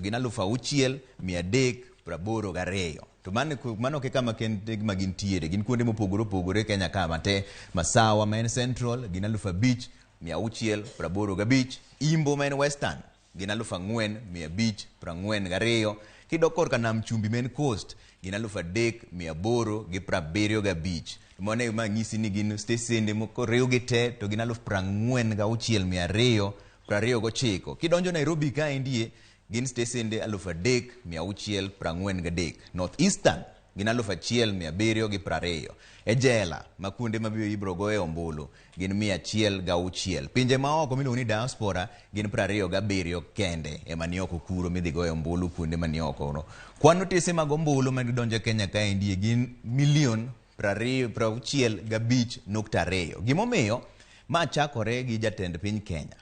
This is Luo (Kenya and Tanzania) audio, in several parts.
gin 6382. To mano ke kama kende ma gintiere, gin kuonde mopogore opogore Kenya ka mate. Masawa ma en Central gin 5685, Imbo ma en Western gin 4542, kidok korka Nam Chumbi ma en Coast gin 3875. Mano ema nyisi ni gin stesende mokoriwgi te to gin 46229. Kidonjo Nairobi kaendie gin stesende 3643. North Eastern gin 1720. E jela ma kuonde ma ibiro goye ombulu gin 106. Pinje maoko miluongo ni diaspora gin 27 kende ema ni oko kuro midhi goye ombulu kuonde mani oko no. Kwan otese mag ombulu ma gidonjo Kenya kaendie gin milion 65.2. Gimomiyo ma chakore gi jatend piny Kenya.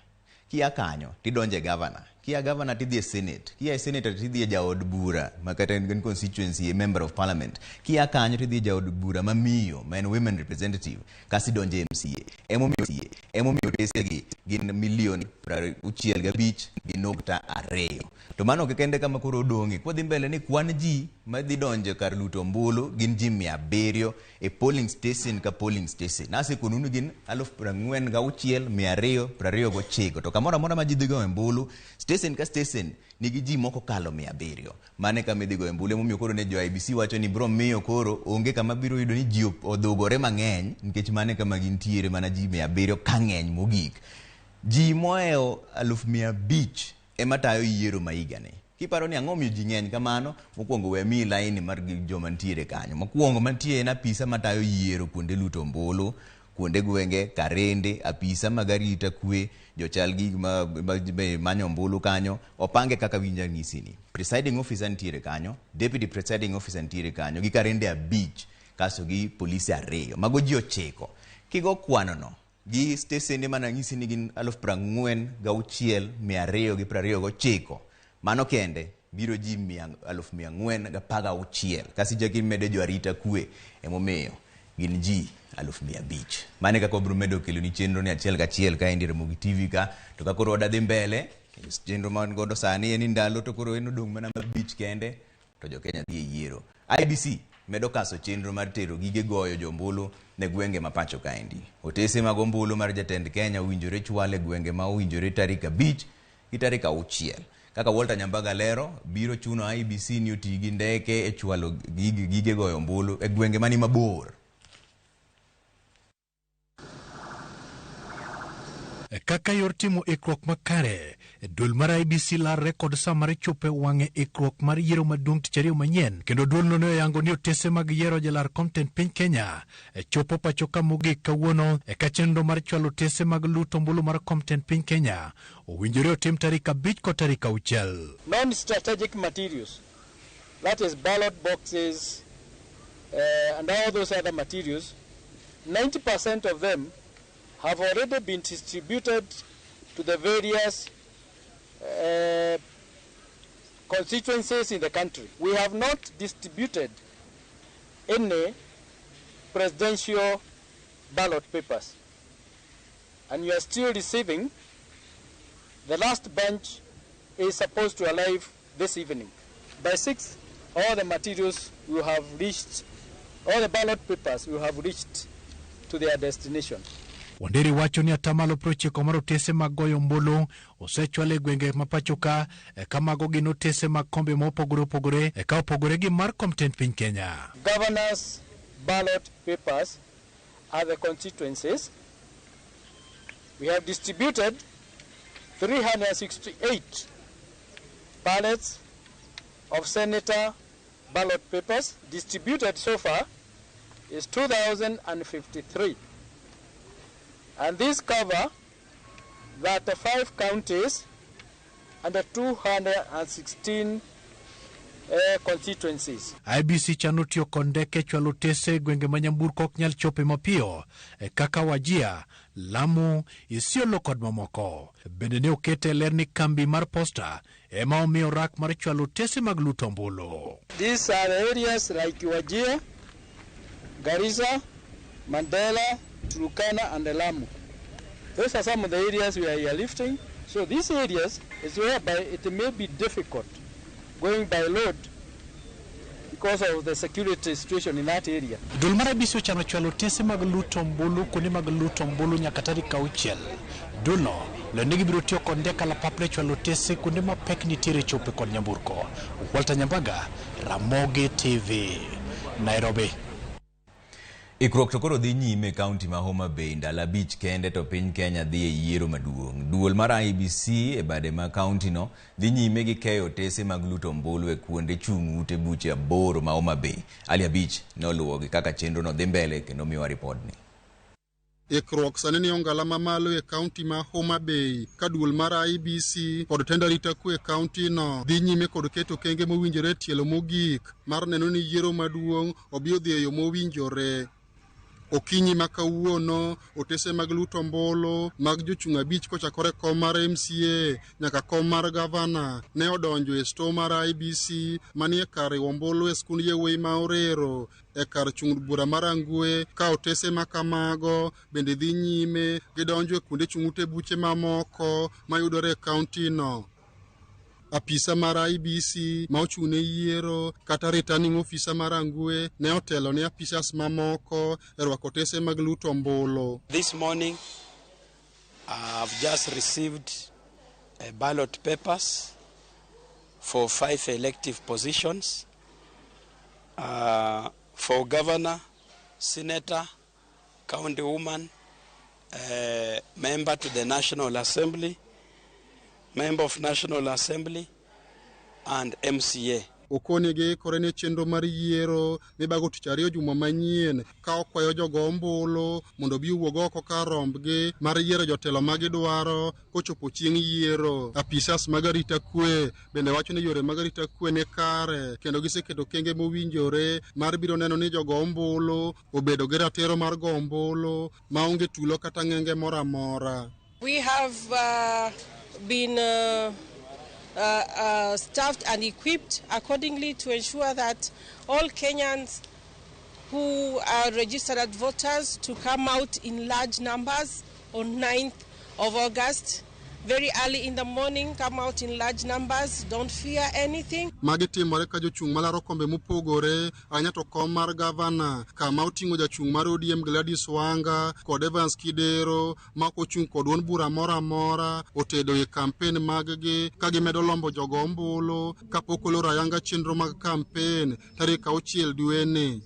Kia kanyo tidonje governor, kia governor tidhi e senate, kia e senator tidhi e jaod bura ma kata en constituency e member of parliament, kia kanyo tidhi e jaod bura ma miyo ma en women representative, kasi donje MCA. Emomiyo otese gi gin milion 65.2. To mano ok kende kama koro odong'e. Kwadhi mbele ni kwan ji madhi donjo kar luto ombulu gin ji 700 e polling station ka polling station. Nasekonu ni gin 46,229. To kamoro amora ma ji dhi goyo ombulu, station ka station nigi ji moko kalo 700. Mano e kama idhi goyo ombulu. Emomiyo koro ne jo IEBC wacho ni biro miyo koro onge kama biro yudo ni ji odhugore mang'eny, nikech mano e kama gintiere mana ji 700 ka ng'eny mogik. Ji mohewo 500,000 ema tayo yiero ma higani. Kiparo ni ang'o miyo ji ng'eny kamano, mokwongo we miyi laini mar joma nitiere kanyo. Mokwongo mantie en apisa matayo yiero kuonde luto ombulu, kuonde gwenge, karende, apisa mag arita kwe, jochal gik ma manyo ombulu kanyo, opange kaka winjo anyisi ni. Presiding officer nitiere kanyo, deputy presiding officer nitiere kanyo, gi karende 5, kasto gi polise 2. Mago ji 9. Kigo kwano no, gi stesende mana nyisi ni gin 46,229. Mano kende biro ji 416,000. Kasi chak imedo jo arita kwe, emomiyo gin ji 500,000. Mano e kaka wabiro medo kelo ni chenro ni achiel kachiel ka endi Ramogi TV ka. To ka koro wadhi mbele, chenro ma wan godo sani en ni ndalo to koro en odong' mana 5 kende to jo Kenya dhi e yiero. IEBC medo kaso chenro mar tero gige goyo jombulu ne gwenge ma pacho kaendi. Otese mag ombulu mar jatend Kenya owinjore chwal e gwenge ma owinjore tarik 5 gi tarik 6. Kaka Walter Nyambaga lero, biro chuno IEBC ni oti gi ndeke e chwalo gige goyo ombulu e gwenge mani mabor. Kaka yor timo ikruok makare, duol mar IEBC larre kod sa mar chopo e wang'e ikruok mar yiero maduong' tich ariyo manyien, kendo duolno ne oyango ni otese mag yiero jalar kom tend piny Kenya chopo pacho ka mogik kawuono, eka chenro mar chwalo otese mag luto ombulu mar kom tend piny Kenya owinjore otim tarik 5 kod tarik 6. Non-strategic materials, that is ballot boxes, and all those other materials, 90% of them have already been distributed to the various constituencies in the country. We have not distributed any presidential ballot papers, and you are still receiving. The last bunch is supposed to arrive this evening. By 6, all the materials will have reached, all the ballot papers will have reached to their destination. Wanderi wacho ni atamalo 90 mar otese mag goyo ombulu osechwal e gwenge ma pacho ka, ka mago gin otese mag kombe mopogore opogore, ka opogore gi mar kom tend piny Kenya. Governors' ballot papers are the constituencies. We have distributed 368 pallets of senator ballot papers. Distributed so far is 2,053. And these cover 35 counties and the 216 constituencies. IEBC chano tiyo kod ndeke chwalo otese e gwenge ma nyamburko ok nyal chope mapiyo, kaka Wajir, Lamu, Isiolo kod mamoko. Bende ne okete ler ni kambi mar posta ema omiyo rak mar chwalo otese mag luto ombulu. These are the areas like Wajir, Garissa, Mandera, Turkana and Lamu. Those are some of the areas we are airlifting. So these areas is whereby it may be difficult going by road because of the security situation in that area. Duol mar IEBC ochano chwalo otese mag luto ombulu kuonde mag luto ombulu nyaka tarik 6. Duolno lero ni gibiro tiyo kod ndek kalapapla e chwalo otese kuonde ma pek nitiere chope kod nyamburko. Walter Nyambaga, Ramogi TV, Nairobi. Ikruok to koro dhi nyime e kaunti ma Homa Bay ndalo 5 kende to piny Kenya dhi e yiero maduong'. Duol mar IEBC e bade ma kaunti no dhi nyime gi keyo otese mag luto ombulu e kuonde chung' ute buche 8 ma Homa Bay. Ali Abich ne oluwogi kaka chenro no dhi mbele kendo miwa ripodni. Ikruok sani ni ongala mamalo e kaunti ma Homa Bay ka duol mar IEBC kod tend arita kwe e kaunti no dhi nyime kod keto okenge mowinjore e tielo mogik mar neno ni yiero maduong' obi odhi e yo mowinjore. Okinyi ma kawuono otese mag luto ombulu mag jochung' 5 kochakore kom mar MCA nyaka kom mar gavana ne odonjo e sto mar IEBC manie kar riwo ombulu e skund yawuoyi ma Orero e kar chung' bura mar Angwe ka otese ma kamago bende dhi nyime gidonjo e kuonde chung' ute buche mamoko mayudore e kaunti no. Apisa mar IEBC ma ochung' ne yiero kata returning officer mar Angwe ne otelo ne apisas mamoko e rwako otese mag luto ombulu. This morning I've just received ballot papers for 5 elective positions, for governor, senator, county woman, member to the National Assembly, member of National Assembly and MCA. Okone gi ikore ne chenro mar yiero mibago tich ariyo juma manyien ka okwayo jogo ombulu mondo obi owuog oko kar rombgi mar yiero jotelo ma gidwaro kochopo chieng' yiero. Apisas mag arita kwe bende wacho ni yore mag arita kwe ni kare kendo giseketo okenge mowinjore mar biro neno ni jogo ombulu obedo gi ratiro mar go ombulu maonge tulo kata ng'enge moro amora. We have been staffed and equipped accordingly to ensure that all Kenyans who are registered as voters to come out in large numbers on 9th of August, very early in the morning, come out in large numbers, don't fear anything. Magi timore ka jochung' malaro kombe mopogore ahinya to kom mar gavana kama oting'o jachung' mar ODM Gladys Wanga kod Evans Kidero ma ok ochung' kod duond bura moro amora otedo e kampen mag-gi ka gimedo lombo jogo ombulu kapok oloro ayanga chenro mag kampen tarik 6 dweni.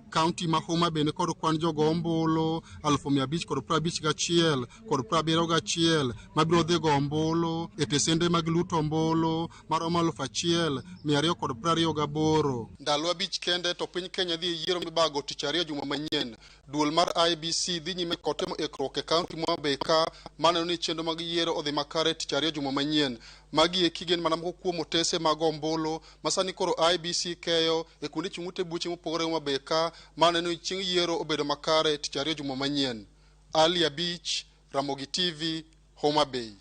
Kaunti ma Homa Bay kod kwan jogo ombulu 551 kod 71 mabiro dhi go ombulu e tesende mag luto ombulu maromo 1228. Ndalo 5 kende to piny Kenya dhi e yiero mibago tich ariyo juma manyien. Duol mar IEBC dhi nyime kod timo ikruok e kaunti ma Homa Bay ka maneno ni chenro mag yiero odhi makare tich ariyo juma manyien. Magi eki gin mana moko kuom otese mag ombulu ma sani koro IEBC keyo e kuonde chung' ute buche mopogore Homa Bay ka maneno ni chieng' yiero obedo makare tich ariyo juma manyien. Ali Abich, Ramogi TV, Homa Bay.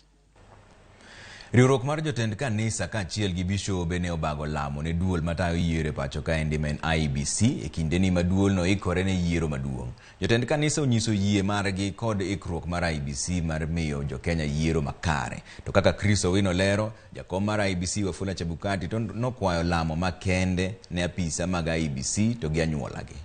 Riwruok mar jotend kanisa kaachiel gi bishobe ne obago lamo ne duol matayo yiero e pacho kaendi ma en IEBC e kindeni ma duolno ikore ne yiero maduong'. Jotend kanisa onyiso yie margi kod ikruok mar IEBC mar miyo jokenya yiero makare. To kaka Chris Owino lero, jakom mar IEBC Wafula Chebukati to nokwayo lamo makende ne apisa mag IEBC to gi anyuolagi.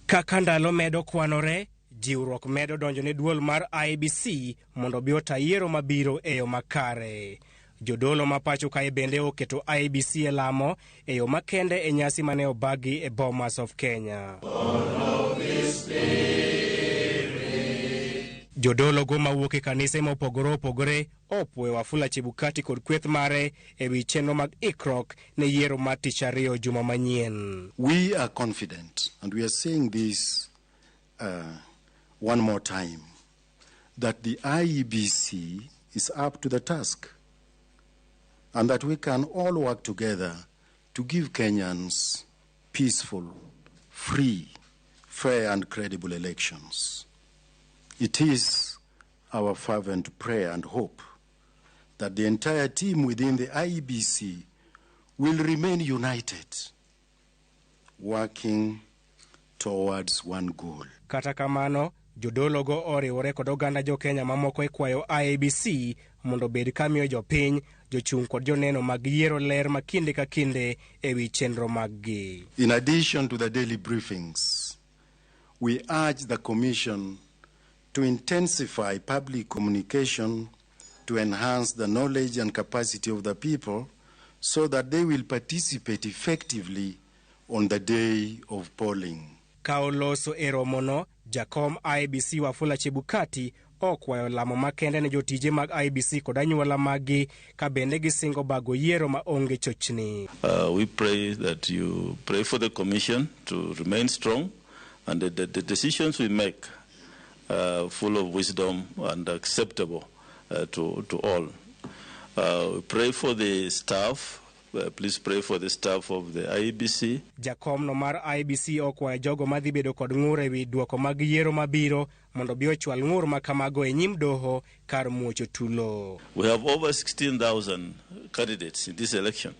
Kaka ndalo medo kwanore, jiwruok medo donjo ne duol mar IEBC mondo obi ota yiero mabiro e yo makare. Jodolo ma pacho kae bende oketo IEBC e lamo e yo makende e nyasi mane obagi e Bomas of Kenya. Jodolo go mawuok e kanise mopogore opogore opuoyo Wafula Chebukati kod kweth mare e wi chenro mag ikruok ne yiero mar tich ariyo juma manyien. We are confident, and we are saying this one more time, that the IEBC is up to the task and that we can all work together to give Kenyans peaceful, free, fair and credible elections. It is our fervent prayer and hope that the entire team within the IEBC will remain united, working towards one goal. Kata kamano, jodologo oriwore kod oganda jo Kenya mamoko e kwayo IEBC mondo obed kamiyo jopiny, jochung' kod joneno mag yiero ler ma kinde ka kinde e wi chenro maggi. In addition to the daily briefings, we urge the Commission to intensify public communication to enhance the knowledge and capacity of the people so that they will participate effectively on the day of polling. Ka oloso e romono, jakom IEBC Wafula Chebukati okwayo lamo makende ne jotije mag IEBC kod anyuola maggi ka bende gisingo bago yiero ma onge chochni. We pray that you pray for the Commission to remain strong and that the decisions we make full of wisdom and acceptable to all. We pray for the staff. Please pray for the staff of the IEBC. Jakom no mar IEBC okwayo jogo madhi bedo kod ng'ur ewi duoko mag yiero mabiro mondo bi ochwal ng'ur ma kamago e nyim doho kar muocho tulo. We have over 16,000 candidates in this election,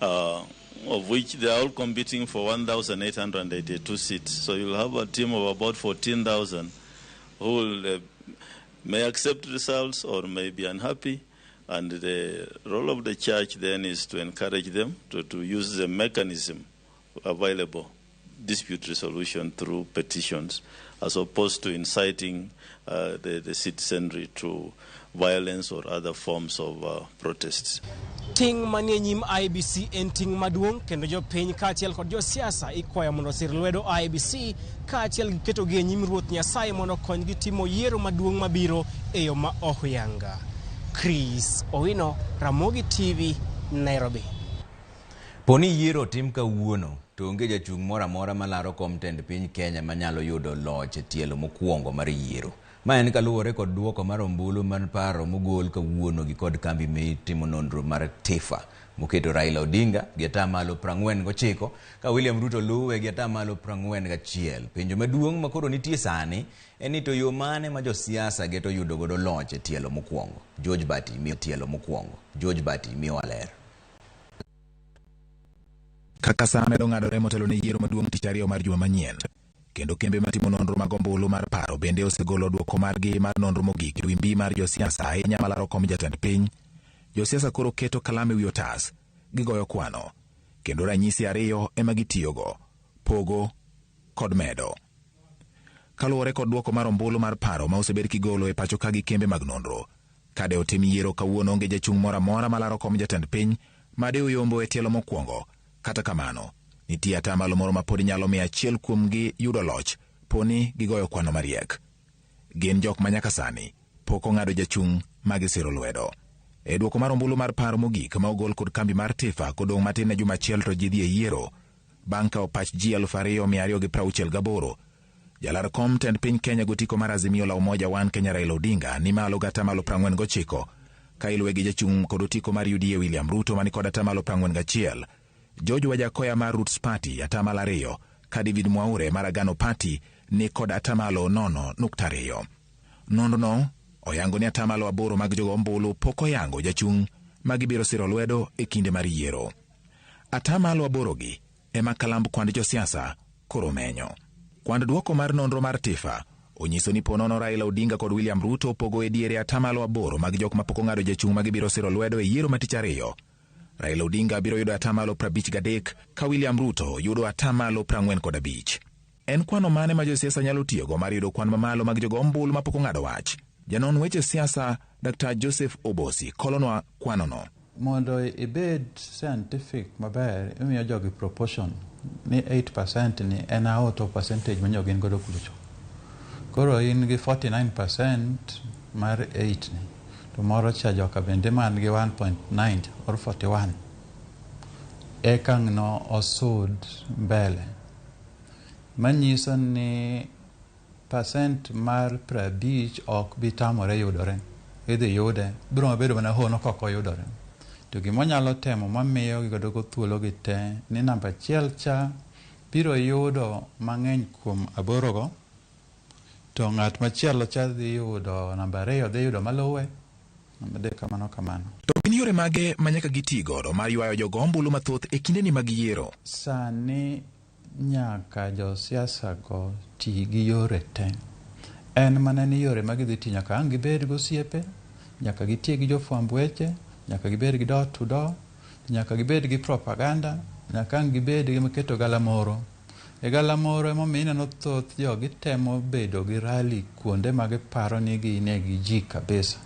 of which they are all competing for 1,882 seats. So you'll have a team of about 14,000 who will, may accept results or may be unhappy. And the role of the church then is to encourage them to use the mechanism available, dispute resolution through petitions, as opposed to inciting the citizenry to violence or other forms of protests. Ting' manie nyim IEBC en ting' maduong' kendo jopiny kaachiel kod josiasa ikwayo mondo osir lwedo IEBC kaachiel gi ketogi e nyim Ruoth Nyasaye mondo okonygi timo yiero maduong' mabiro e yo ma ohuyanga. Chris Owino, Ramogi TV, Nairobi. Poni yiero otim kawuono to onge jachung' moro amora malaro kom tend piny Kenya manyalo yudo loch e tielo mokwongo mar yiero. Ma en kaluwore kod duoko mar ombulu mar paro mogol kawuono gi kod kambi mitimo nonro mar TIFA moketo Raila Odinga gi atamalo 49 ka William Ruto luwe gi atamalo 41. Penjo maduong' ma koro nitie sani en ni to yo mane ma josiasa geto yudo godo loch e tielo mokwongo. George Bati miyo tielo mokwongo. George Bati miyo ler. Kaka saa medo ng'adore motelo ne yiero maduong' tich ariyo mar juma manyien, kendo kembe matimo nonro mag ombulu mar paro bende osegolo duoko margi mar nonro mogik e wi mbii mar josiasa ahinya malaro kom jatend piny. Josiasa koro keto kalam e wi otas, gigoyo kwano, kendo ranyisi ariyo ema gitiyogo, pogo kod medo. Kaluwore kod duoko mar ombulu mar paro ma osebed kigolo e pacho ka gi kembe mag nonro, kade otim yiero kawuono onge jachung' moro amora malaro kom jatend piny made oyombo e tielo mokwongo. Kata kamano, nitie atamalo moro ma pod nyalo miyo achiel kuomgi yudo loch poni gigoyo kwano mariek. Gin jok ma nyaka sani pok ong'ado jachung' ma gisiro lwedo. E duoko mar ombulu mar paro mogik ma ogol kod kambi mar TIFA kodong' matin ne juma achiel to ji dhi e yiero, bang' kawo pach ji 2268, jalar kom tend piny Kenya gotiko mar Azimio la Umoja One Kenya Raila Odinga ni malo gi atamalo 49, ka iluwe gi jachung' kod otiko mar UDA William Ruto mani kod atamalo 41. George Wajackoyah mar Roots Party atamalo 2, ka David Mwaure mar Agano Party ni kod atamalo 0.2. Nonrono oyango ni atamalo 8 mag jogo ombulu pok oyango jachung' ma gibiro siro lwedo e kinde mar yiero. Atamalo 8 gi ema kalamb kwand josiasa koro menyo. Kwand duoko mar nonro mar TIFA onyiso ni ponono Raila Odinga kod William Ruto opogo e diere atamalo 8 mag jok mapok ong'ado jachung' ma gibiro siro lwedo e yiero ma tich ariyo. Raila Odinga biro yudo atamalo 53 ka William Ruto yudo atamalo 45. En kwano mane ma josiasa nyalo tiyogo mar yudo kwan mamalo mag jogo ombulu mapok ong'ado wach? Janon weche siasa Dr. Joseph Obosi kolonwa kwanono. Mondo ibed scientific maber, imiyo jogi proportion ni 8% ni en out of percentage ma gin godo kucho. Koro in gi 49% mar 8 ni, to moro cha joka bende man gi 1.9 or 41. Eka no osud mbele. Manyiso ni percent mar 50 ok bi tamore yudore. Idhi yude, biro bedo mana hono kok oyudore. To gima nyalo temo mamiyo gigodo go thuolo gi te ni namba achiel cha biro yudo mang'eny kuom 8 go, to ng'at machielo cha dhi yudo namba 2 dhi yudo maluwe, namba 3 kamano kamano. To gin yore mage ma nyaka giti godo mar ywayo jogo ombulu mathoth e kindeni mag yiero? Sani nyaka josiasa go ti gi yore te. En mana ni yore ma gidhi tiyo nyaka ang' gibed gosiepe, Nyaka gitie gi jofwamb weche, nyaka gibed gi door to door, nyaka gibed gi propaganda, nyaka ang' gibed gi keto galamoro. E galamoro emomiyo ineno thoth jogi temo bedo gi rally kuonde ma giparo ni gine gi ji kabisa.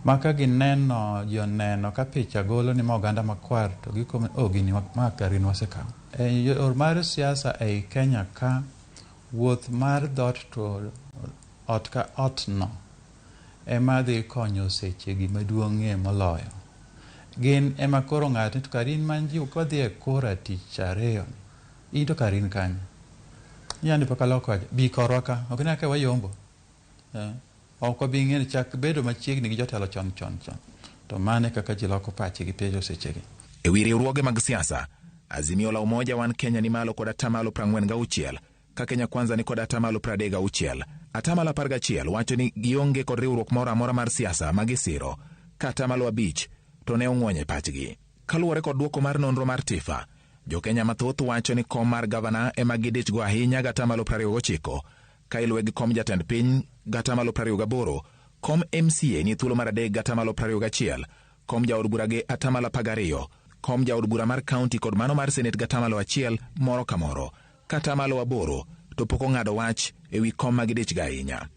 Ma ka gineno ji oneno ka picha golo ni ma oganda makwar to gikone oh gini ma kar gini wasekawo. E yor mar siasa ei Kenya ka wuoth mar dhoot to ot ka ot no ema dhi konyo seche gima duong'ie moloyo. Gin ema koro ng'ato to kar in man ji kwadhi e kura tich ariyo in to kar in kanye? Inyalo pok aloko wacho bi korwa ka ok ine ka wayombo. Ok wabi ng'eyo chak bedo machiegni gi jotelo chon chon chon. To mano e kaka ji loko pachgi penjo sechegi. E wi riwruoge mag siasa, Azimio la Umoja One Kenya ni malo kod atamalo 46, ka Kenya Kwanza ni kod atamalo 36. Atamalo 11 wacho ni gionge kod riwruok moro amora mar siasa ma gisiro, ka atamalo 5 to ne ong'wonyo e pachgi. Kaluwore kod duoko mar nonro mar TIFA, jo-Kenya mathoth wacho ni kom mar gavana ema gidichgo ahinya gi atamalo 29, ka iluwe gi kom jatend piny gi atamalo 28, kom MCA ni thuolo mar adek gi atamalo 21, kom jaod bura gi atamalo 12, kom jaod bura mar kaunti kod mano mar senet gi atamalo 1 moro ka moro, ka atamalo 8 to pok ong'ado wach e wi kom ma gidichgo ahinya.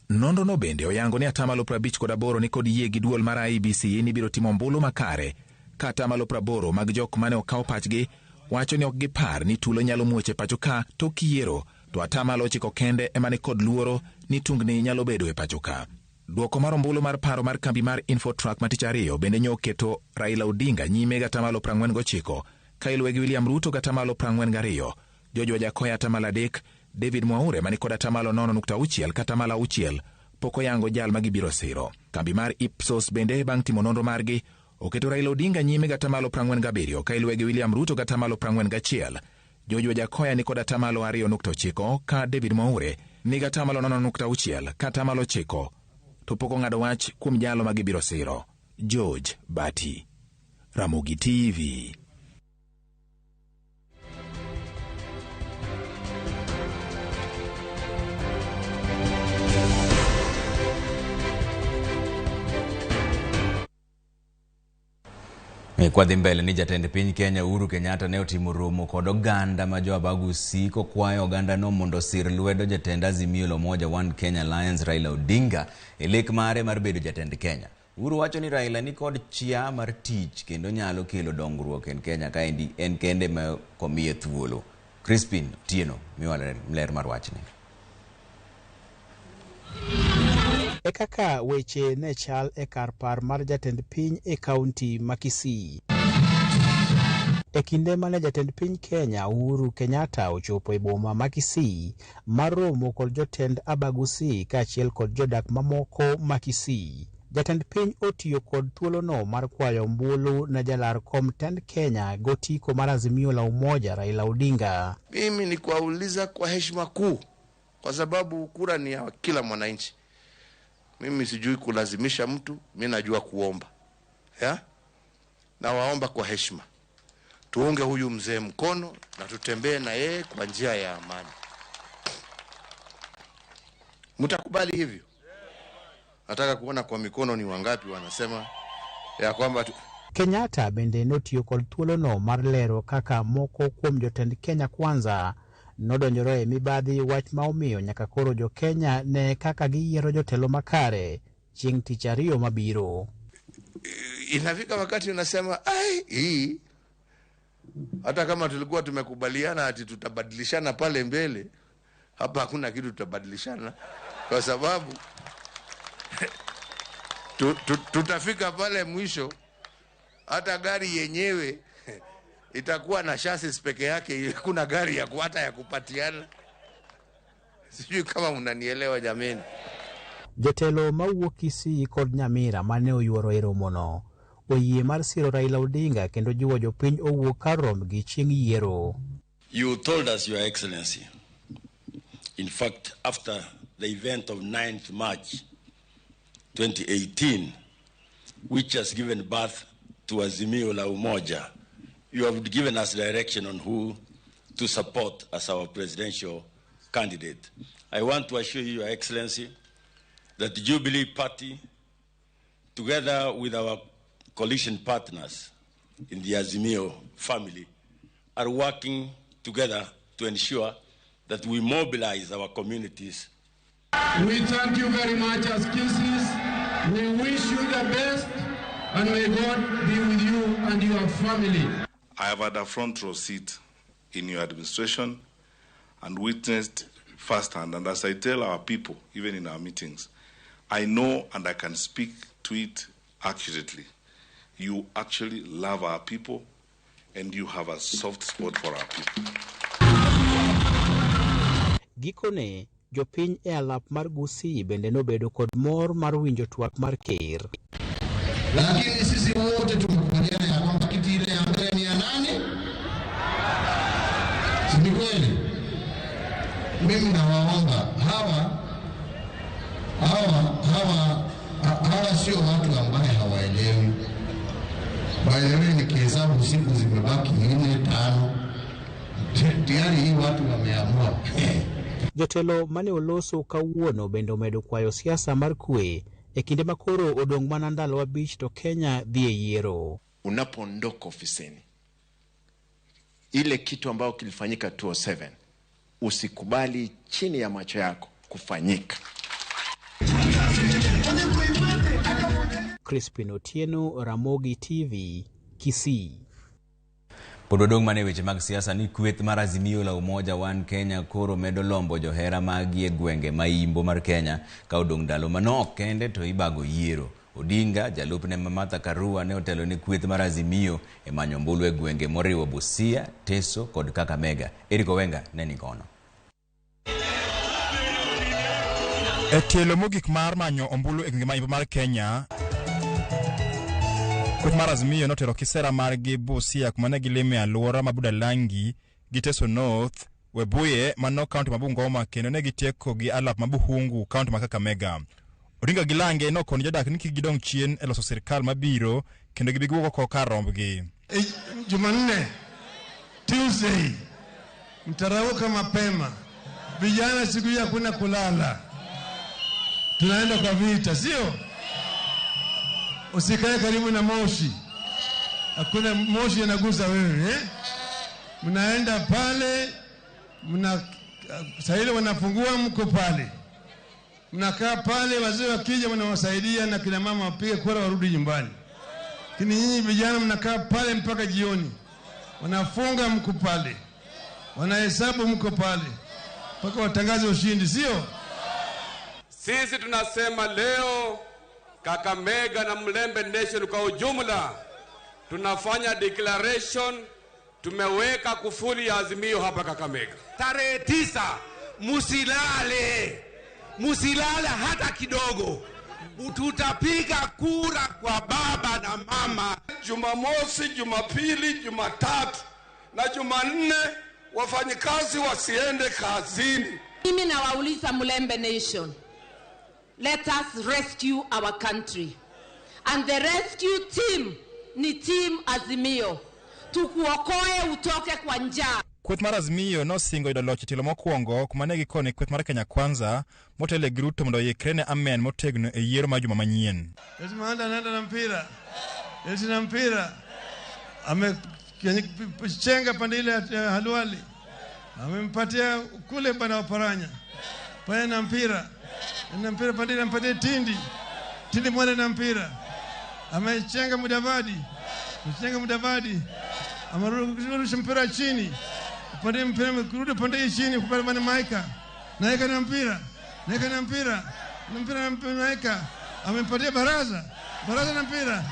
Nonro no bende oyango ni atamalo 58 ni kod yie gi duol mar IEBC ni biro timo ombulu makare, ka atamalo 80 mag jok mane okaw pachgi wacho ni ok gipar ni tulo nyalo muoch e pacho ka tok yiero, to atamalo 9 kende ema ni kod luoro ni tungni nyalo bedo e pacho ka. Duoko mar ombulu mar paro mar kambi mar Infotrack ma tich ariyo bende nyo oketo Raila Odinga nyime gi atamalo 49, ka iluwe gi William Ruto gi atamalo 42, George Wajackoyah atamalo 3, David Mwaure mani kod atamalo 0.6 ka atamalo 6 pok oyango jal ma gibiro siro. Kambi mar Ipsos bende bang' timo nonro margi oketo Raila Odinga nyime gi atamalo 47, ka iluwe gi William Ruto gi atamalo 41. George Wajackoyah ni kod atamalo 2.9 ka David Mwaure ni gi atamalo 0.6 ka atamalo 9 to pok ong'ado wach kuom jalo ma gibiro siro. George Bati, Ramogi TV. Kwadhi mbele ni jatend piny Kenya Uhuru Kenyatta ne otimo romo kod oganda ma jo Abagusi kokwayo oganda no mondo osir lwedo jatend Azimio la Umoja One Kenya Alliance Raila Odinga e lek mare mar bedo jatend Kenya. Uhuru wacho ni Raila ni kod chia mar tich kendo nyalo kelo dongruok en Kenya ka en kende ma komiye thuolo. Crispin Otieno miwa ler mar wachni. E kaka weche ne chal e kar par mar jatend piny e kaunti ma Kisii. E kinde mane jatend piny Kenya Uhuru Kenyatta ochopo e boma ma Kisii mar romo kod jotend Abagusi kaachiel kod jodak mamoko ma Kisii. Jatend piny otiyo kod thuolono mar kwayo ombulu ne jalar kom tend Kenya gotiko mar Azimio la Umoja Raila Odinga. Mimi ni kuwauliza kwa heshima kuu, kwa sababu kura ni ya kila mwananchi. Mimi sijui kulazimisha mtu, mimi najua kuomba. Ya? Na waomba kwa heshima. Tuunge huyu mzee mkono na tutembee na yeye kwa njia ya amani. Mtakubali hivyo? Nataka kuona kwa mikono ni wangapi wanasema ya kwamba Kenyatta bende notiyo kod thuolono mar lero kaka moko kuom jotend Kenya Kwanza nodonjore e mibadhi, wach ma omiyo nyaka koro jo Kenya ne kaka giyiero jotelo makare chieng' tich ariyo mabiro. Inafika wakati unasema ai, hii hata kama tulikuwa tumekubaliana ati tutabadilishana pale mbele, hapa hakuna kitu tutabadilishana, kwa sababu tutafika pale mwisho hata gari yenyewe itakuwa na chassis peke yake, hakuna gari ya hata ya kupatiana. Sijui kama mnanielewa jameni. Jotelo mawuok Kisii kod Nyamira mane oyuoro e romono oyie mar siro Raila Odinga kendo jiwo jopiny owuok kar rombgi chieng' yiero. You told us, Your Excellency, in fact, after the event of 9th March 2018, which has given birth to Azimio la Umoja, you have given us direction on who to support as our presidential candidate. I want to assure you, Your Excellency, that the Jubilee Party Together with our coalition partners in the Azimio family, are working together to ensure that we mobilize our communities. We thank you very much as Kisiis. We wish you the best, and may God be with you and your family. I have had a front row seat in your administration and witnessed firsthand, and as I tell our people, even in our meetings, I know and I can speak to it accurately. You actually love our people and you have a soft spot for our people. Gikone, jopiny e alap mar Gusii bende nobedo kod mor mar winjo twak mar ker. Lakini sisi wote tumekubaliana ya kwamba kiti ile ya mbele ni ya nani? Si ni kweli? Mimi nawaomba hawa sio watu ambaye hawaelewi. By the way, nikihesabu siku zimebaki 4, 5, tayari hii watu wameamua. Jotelo mane oloso kawuono bende omedo kwayo siasa mar kwe e kinde ma koro odong' mana ndalo 5 to Kenya dhi e yiero. Unapoondoka ofisini, ile kitu ambayo kilifanyika 2007 usikubali chini ya macho yako kufanyika. Crispin Otieno, Ramogi TV, Kisii. Pod wadong' mana e weche mag siasa ni kweth mar Azimio la Umoja One Kenya koro medo lombo johera magi e gwenge ma imbo mar Kenya ka odong' ndalo manok kende to ibago yiero. Odinga, jalupne ma Martha Karua ne otelo ne kweth mar Azimio e manyo ombulu e gwenge moriwo Busia, Teso kod Kakamega. Eric Owenga ne ni kono. E tielo mogik mar manyo ombulu e gwenge ma imbo mar Kenya, kweth mar Azimio notero kisera margi Busia kuma ne gilime alwora ma Budalangi gi Teso North, Webuye mano kaunti ma Bungoma kendo ne gitieko gi alap ma Buhungu kaunti ma Kakamega. Odinga gi Lange nokoni jodak ni kik gidong' chien e loso sirikal mabiro kendo gibi giwuok oko kar rombgi. Jumanne, Tuesday, mtarauka mapema. Vijana siku hii hakuna kulala. Tunaenda kwa vita, sio? Usikae karibu na moshi. Hakuna moshi yanagusa wewe, eh? Mnaenda pale, saa ile wanafungua mko pale. Mnakaa pale, wazee wakija mnawasaidia na kina mama wapige kura warudi nyumbani. Lakini nyinyi vijana mnakaa pale mpaka jioni. Wanafunga mko pale. Wanahesabu mko pale. Mpaka watangaze ushindi, sio? Sisi tunasema leo Kakamega na Mlembe Nation kwa ujumla tunafanya declaration, tumeweka kufuli ya Azimio hapa Kakamega. Tarehe 9 musilale. Musilale hata kidogo. Tutapiga kura kwa baba na mama. Jumamosi, Jumapili, Jumatatu na Jumanne wafanyikazi wasiende kazini. Mimi nawauliza Mlembe Nation, let us rescue our country. And the rescue team ni team Azimio. Tukuokoe utoke kwa njaa. Kweth mar Azimio nosingo yudo loch e tielo mokwongo kuma ne gikone kweth mar Kenya Kwanza motelo gi Ruto mondo oikre ne amen motegno e yiero mar juma manyien. Eti Mahanda anaenda na mpira. Eti na mpira. Amechenga pande ile ya Halwali. Amempatia kule bwana Oparanya. Pale na mpira. Na mpira pande ile ampatie Tindi. Tindi mwana na mpira. Amechenga Mudavadi. Amechenga Mudavadi. Amerusha mpira chini. Pande mpira kurudi pande chini kwa bwana Maika. Naika na mpira. Naika na mpira. Na mpira na Maika. Amempatia Baraza. Baraza na mpira.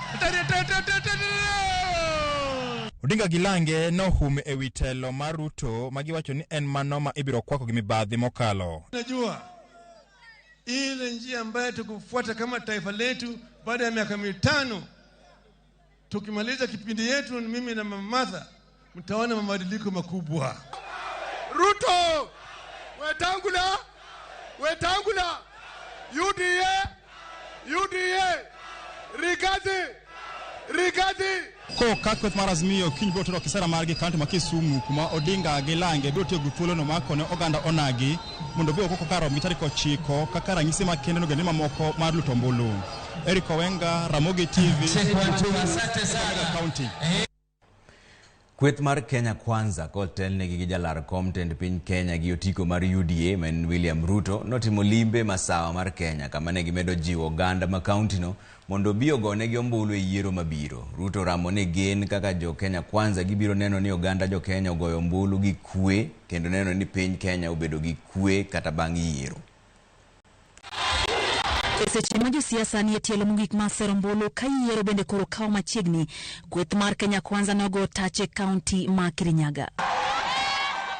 Odinga gi Lange nohum e wi telo mar Ruto magiwacho ni en mano ma ibiro kwako gi mibadhi mokalo. Najua ile njia ambayo tukufuata kama taifa letu baada ya miaka 5 tukimaliza kipindi yetu mimi na Mama Martha, mtaona mabadiliko makubwa. Ruto, Wetangula, Wetangula, UDA, UDA, Rigathi, Rigathi. Ko ka kweth mar Azimio kiny biro tero kisera margi kaunti ma Kisumu kuma Odinga gi Lange biro tiyo gi thuolono mar kone oganda onagi mondo obi oko kar romo gi tarik 9 kaka ranyisi makende ne ogendni mamoko mar luto ombulu. Eric Owenga, Ramogi TV, Kakamega County. Kweth mar Kenya Kwanza kotelnegi gi jalar kom tend piny Kenya gi otiko mar UDA ma en William Ruto notimo limbe masawa mar Kenya kama ne gimedo jiwo oganda ma kauntino mondo obi ogonegi ombulu e yiero mabiro. Ruto ramo ni gin kaka jo Kenya Kwanza gibiro neno ni oganda jo Kenya ogoyo ombulu gi kwe kendo neno ni piny Kenya obedo gi kwe kata bang' yiero. E seche ma josiasa nie tielo mogik mar sero ombulu ka yiero bende koro kawo machiegni, kweth mar Kenya Kwanza nogo tache kaunti ma Kirinyaga.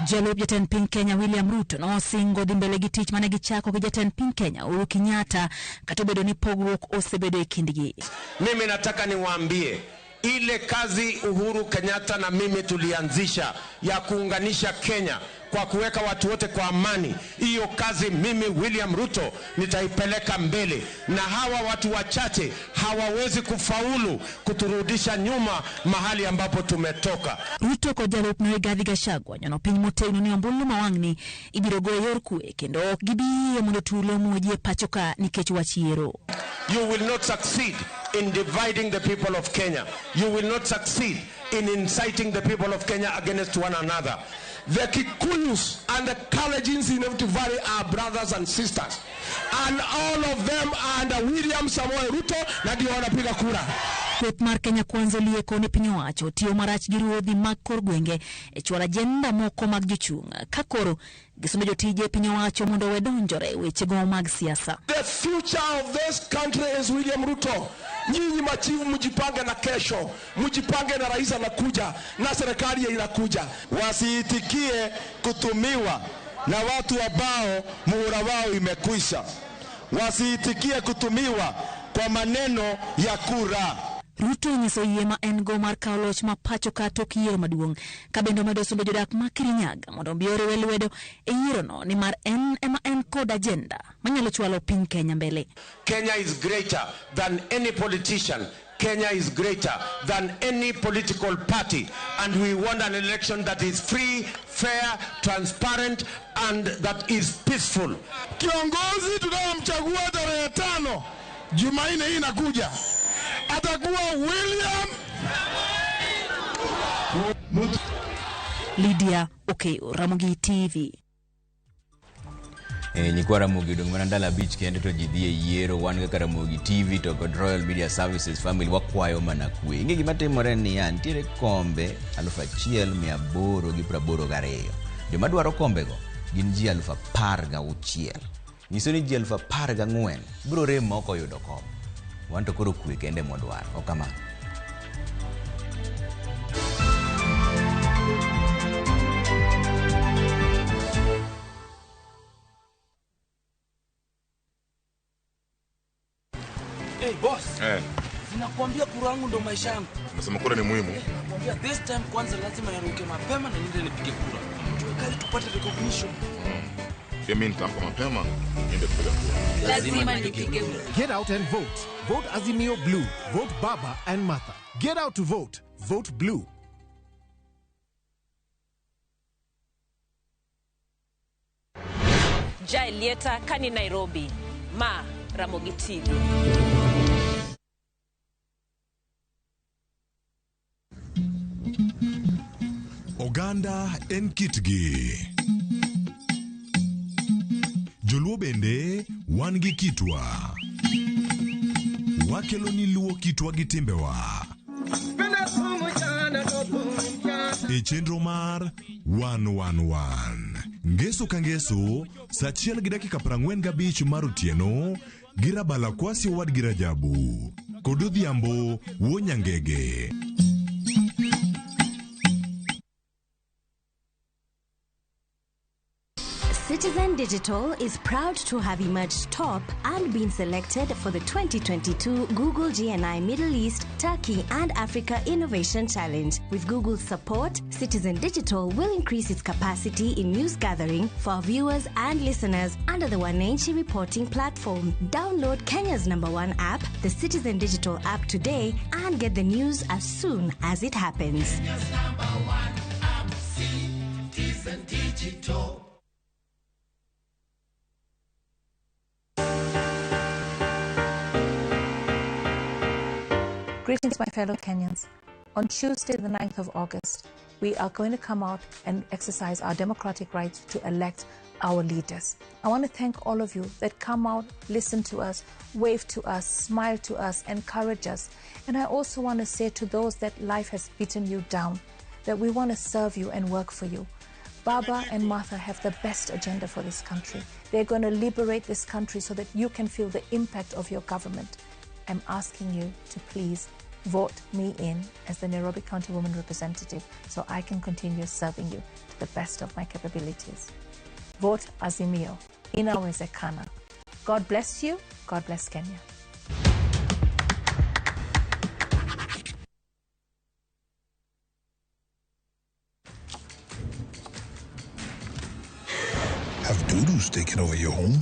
Jalup jatend piny Kenya William Ruto nosingo dhi mbele gi tich mane gichako gi jatend piny Kenya Uhuru Kenyatta kata obedo ni pogruok osebedo e kindgi. Mimi nataka niwaambie ile kazi Uhuru Kenyatta na mimi tulianzisha ya kuunganisha Kenya kwa kuweka watu wote kwa amani, hiyo kazi mimi William Ruto nitaipeleka mbele, na hawa watu wachache hawawezi kufaulu kuturudisha nyuma mahali ambapo tumetoka. Ruto kod jalupne Rigathi Gachagua nyono piny motegno ni ombulu ma wang'ni ibiro go e yor kwe kendo ok gibi yie mondo tulo muoji e pacho ka nikech wach yiero. You will not succeed in dividing the people of Kenya. You will not succeed in inciting the people of Kenya against one another. The Kikuyus and the Kalenjins in Rift Valley are brothers and sisters. And all of them are under William Samoei Ruto na ndio wanapiga kura. Kweth mar Kenya Kwanza olieko ni piny owacho tiyo marach gi ruodhi mag kor gwenge e chwalo ajenda moko mag jochung' ka koro gisombe jotije piny owacho mondo owe donjore e wechego mag siasa. The future of this country is William Ruto. Nyinyi machifu mjipange na kesho, mjipange na rais anakuja na serikali inakuja. Wasiitikie kutumiwa na watu ambao muhula wao imekwisha. Wasiitikie kutumiwa kwa maneno ya kura. Ruto onyiso yie ma en go mar kawo loch ma pacho ka tok yiero maduong' ka bende omedo sombe jodak ma Kirinyaga mondo obi oriwe lwedo e yierono nimar en ema en kod ajenda manyalo chwalo piny Kenya mbele. Kenya is greater than any politician. Kenya is greater than any political party, and we want an election that is free, fair, transparent, and that is peaceful. Kiongozi tunayomchagua tarehe 5 Jumanne hii inakuja atakuwa William Lydia Okeyo, Ramogi TV. Nyikwa Ramogi odong' mana ndalo 5 kende to ji dhi e yiero. Wan kaka Ramogi TV to kod Royal Media Services family wakwayo mana kwe. Ing'e gima timore en niya, nitiere kombe 1882. Joma dwaro kombego gin ji 16,000. Nyiso ni ji 14,000 biro rem ma ok oyudo kom. Wan to koro kwe kende mwadwaro. Ok kamano. Hey boss. Sinakwambia kura yangu ndo maisha yangu. Nasema kura ni muhimu. Nakwambia this time kwanza lazima niruke mapema na niende nipige kura. Tuwe kali tupate recognition. Pia mimi nitaamka mapema niende kupiga kura. Lazima nipige kura. Get out and vote. Vote Azimio Blue. Vote Baba and Martha. Get out to vote. Vote Blue. Jaelieta kani Nairobi. Ma Ramogi TV. Oganda en kitgi. Joluo bende wan gi kitwa. Wakelo ni luo kitwa gi timbewa. E chenro mar 111. Ngeso ka ngeso, saa 1:45 mar otieno, gi Rabala Kwasi owadgi Rajabu. Kod Odhiambo wuo Nyangege. Citizen Digital is proud to have emerged top and been selected for the 2022 Google GNI Middle East, Turkey and Africa Innovation Challenge. With Google's support, Citizen Digital will increase its capacity in news gathering for our viewers and listeners under the Wananchi reporting platform. Download Kenya's #1 app, the Citizen Digital app today, and get the news as soon as it happens. Kenya's #1 app, Citizen Digital. Greetings, my fellow Kenyans. On Tuesday, the 9th of August, we are going to come out and exercise our democratic right to elect our leaders. I want to thank all of you that come out, listen to us, wave to us, smile to us, encourage us. And I also want to say to those that life has beaten you down, that we want to serve you and work for you. Baba and Martha have the best agenda for this country. They're going to liberate this country so that you can feel the impact of your government. I'm asking you to please vote me in as the Nairobi County Woman Representative so I can continue serving you to the best of my capabilities. Vote Azimio. Inawezekana. God bless you. God bless Kenya. Have dudus taken over your home?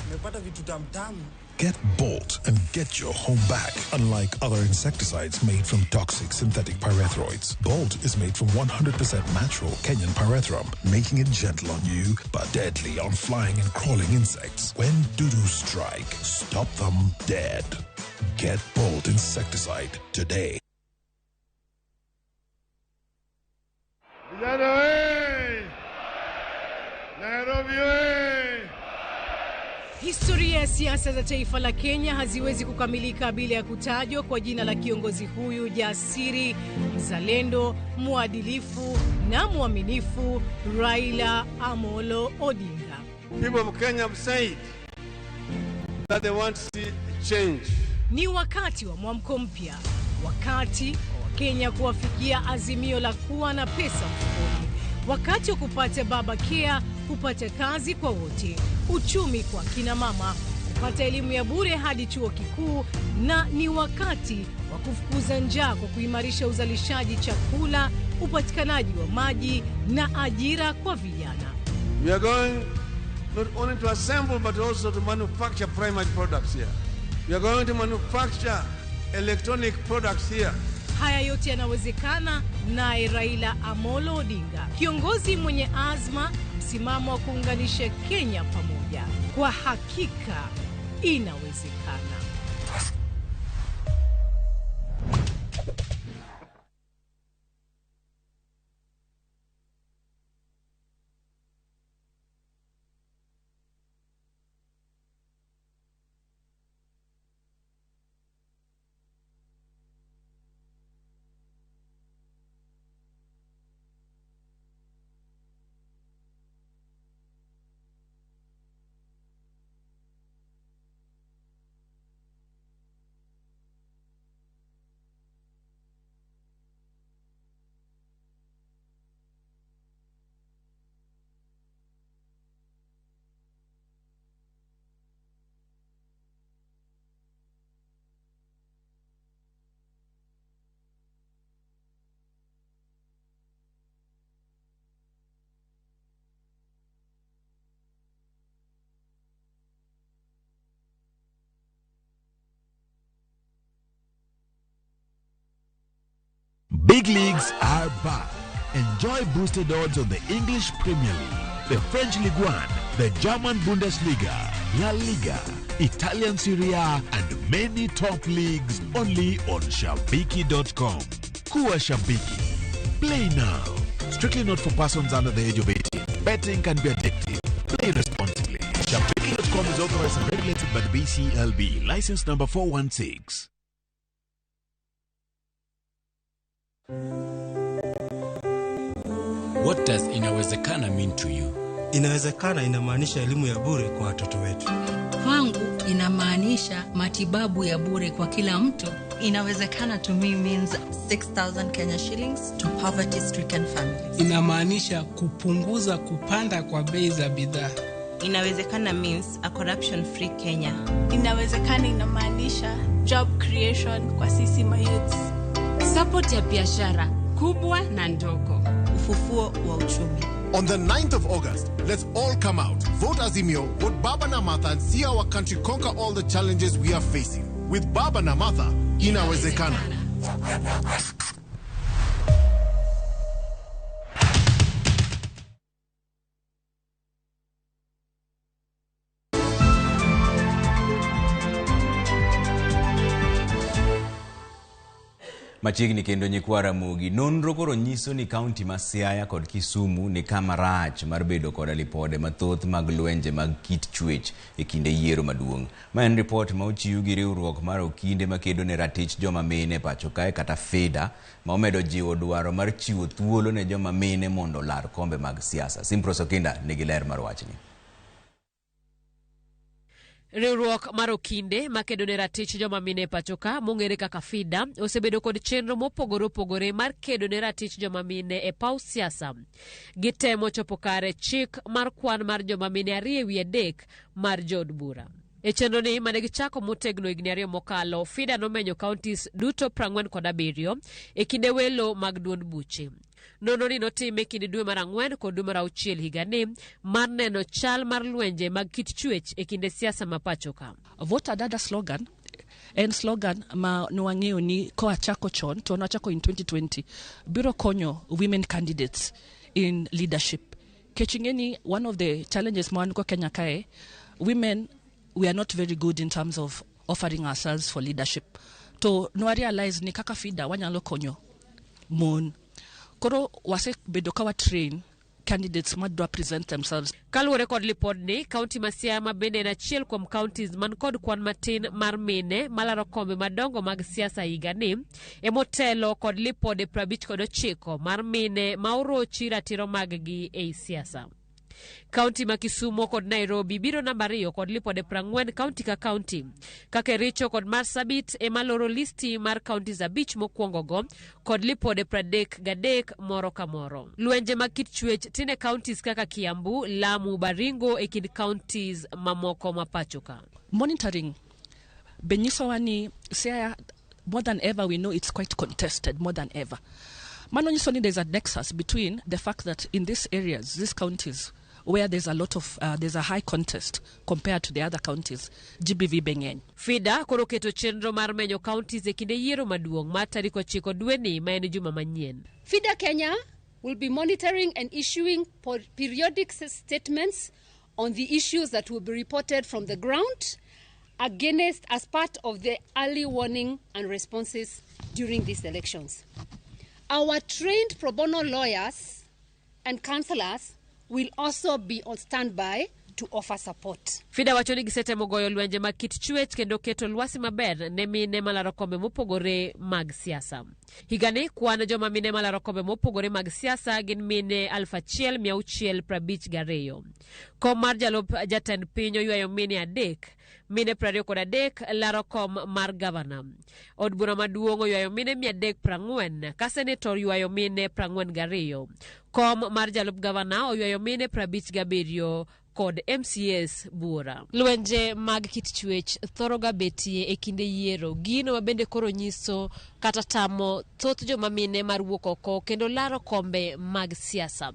Nimepata vitu tamtamu. Get Bolt and get your home back. Unlike other insecticides made from toxic synthetic pyrethroids, Bolt is made from 100% natural Kenyan pyrethrum, making it gentle on you but deadly on flying and crawling insects. When dudus strike, stop them dead. Get Bolt insecticide today. Vijana we! Nairobi we! Historia ya siasa za taifa la Kenya haziwezi kukamilika bila ya kutajwa kwa jina la kiongozi huyu jasiri, mzalendo, mwadilifu na mwaminifu, Raila Amolo Odinga. People of Kenya have said that they want to see change. Ni wakati wa mwamko mpya, wakati wa Wakenya kuwafikia azimio la kuwa na pesa mfukoni, wakati wa kupata baba care, kupata kazi kwa wote, uchumi kwa kina mama, kupata elimu ya bure hadi chuo kikuu, na ni wakati wa kufukuza njaa kwa kuimarisha uzalishaji chakula, upatikanaji wa maji na ajira kwa vijana. We are going not only to assemble but also to manufacture primary products here. We are going to manufacture electronic products here. Haya yote yanawezekana naye Raila Amolo Odinga, kiongozi mwenye azma, msimamo wa kuunganisha Kenya pamoja. Kwa hakika inawezekana. Big leagues are back. Enjoy boosted odds on the English Premier League, the French Ligue 1, the German Bundesliga, La Liga, Italian Serie A, and many top leagues only on Shabiki.com. Kuwa Shabiki. Play now. Strictly not for persons under the age of 18. Betting can be addictive. Play responsibly. Shabiki.com is authorized and regulated by the BCLB. License number 416. What does inawezekana mean to you? Inawezekana inamaanisha elimu ya bure kwa watoto wetu. Kwangu inamaanisha matibabu ya bure kwa kila mtu. Inawezekana to me means 6,000 Kenya shillings to poverty stricken families. Inamaanisha kupunguza kupanda kwa bei za bidhaa. Inawezekana means a corruption free Kenya. Inawezekana inamaanisha job creation kwa sisi mayouths. Support ya biashara kubwa na ndogo. Ufufuo wa uchumi. On the 9th of August, let's all come out, vote Azimio, vote Baba na Martha, and see our country conquer all the challenges we are facing. With Baba na Martha, inawezekana. Machiegni kendo nyikwa Ramogi, nonro koro nyiso ni kaunti ma Siaya kod Kisumu ni kama rach mar bedo koda lipode mathoth mag lwenje mag kit chwech e kinde yiero maduong'. Ma en ripot ma ochiw gi riwruok mar okinde makedo ne ratich joma mine e pacho kae kata FIDA, ma omedo jiwo dwaro mar chiwo thuolo ne joma mine mondo olar kombe mag siasa. Simpros Okinda nigi ler mar wachni. Riwruok mar okinde makedo ne ratich joma mine e pacho ka mong'ere kaka FIDA osebedo kod chenro mopogore opogore mar kedo ne ratich joma mine e paw siasa. Gitemo chopo kare chik mar kwan mar joma mine 2 e wi 3 mar jood bura. E chenro ni mane gichako motegno higni 2 mokalo, FIDA nomenyo counties duto 47 e kinde welo mag duond buche. Nonro ni notim e kind dwe mar 4 kod dwe mar 6 higani mar neno chal mar lwenje mag kit chwech e kinde siasa ma pacho ka. Vote Adada slogan en slogan ma nwang'eyo ni koa chako chon to nwachako in 2020 biro konyo women candidates in leadership. Kech ing'e ni one of the challenges ma wan go Kenya kae, women, we are not very good in terms of offering ourselves for leadership. To nwa realize ni kaka FIDA wanyalo konyo mon. Koro wasebedo ka wa train candidates madwa present themselves. Kaluwore kod lipodni, kaunti ma Siaya ma bende en achiel kuom counties man kod kwan matin mar mine malaro kombe madongo mag siasa higani, emotelo kod lipode 59 mar mine ma orochi ratiro mag-gi ei siasa. Kaunti ma Kisumo kod Nairobi biro namba 2 kod lipode 40 kaunti ka kaunti. Ka Kericho kod Marsabit ema loro listi mar counties 5 mokwongo go kod lipode 33 moro ka moro. Lwenje mag kit chwech tine counties kaka Kiambu, Lamu, Baringo e kind counties mamoko ma pacho ka. Monitoring be nyisowa ni Siaya, more than ever, we know it's quite contested more than ever. Mano nyiso ni there's a nexus between the fact that in these areas, these counties, where there's a lot of there's a high contest compared to the other counties, GBV be ng'eny. FIDA koro keto chenro mar menyo counties e kinde yiero maduong' mar tarik 9 dweni ma en juma manyien. FIDA Kenya will be monitoring and issuing periodic statements on the issues that will be reported from the ground against as part of the early warning and responses during these elections. Our trained pro bono lawyers and counselors will also be on standby to offer support. FIDA wacho ni gisetemo goyo lwenje mag kit chwech kendo keto lwasi maber ne mine malaro kombe mopogore mag siasa. Higani kwan joma mine malaro kombe mopogore mag siasa gin mine 1652. Kom mar jalup jatend piny oywayo mine 3, mine 23 laro kom mar gavana. Od bura maduong' oywayo mine 340, ka senator oywayo mine 42. Kom mar jalup gavana oywayo mine 57 kod MCAs buora. Lwenje mag kit chwech thoro ga betie e kinde yiero, gino ma bende koro nyiso kata tamo thoth joma mine mar wuok oko kendo laro kombe mag siasa.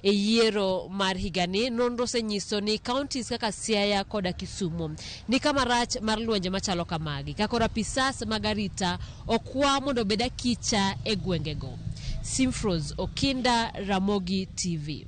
E yiero mar higani, nonro osenyiso ni counties kaka Siaya koda Kisumu ni kama rach mar lwenje machalo kamagi, ka koro apisas mag arita okwa mondo obed akicha e gwengego. Simfros Okinda, Ramogi TV.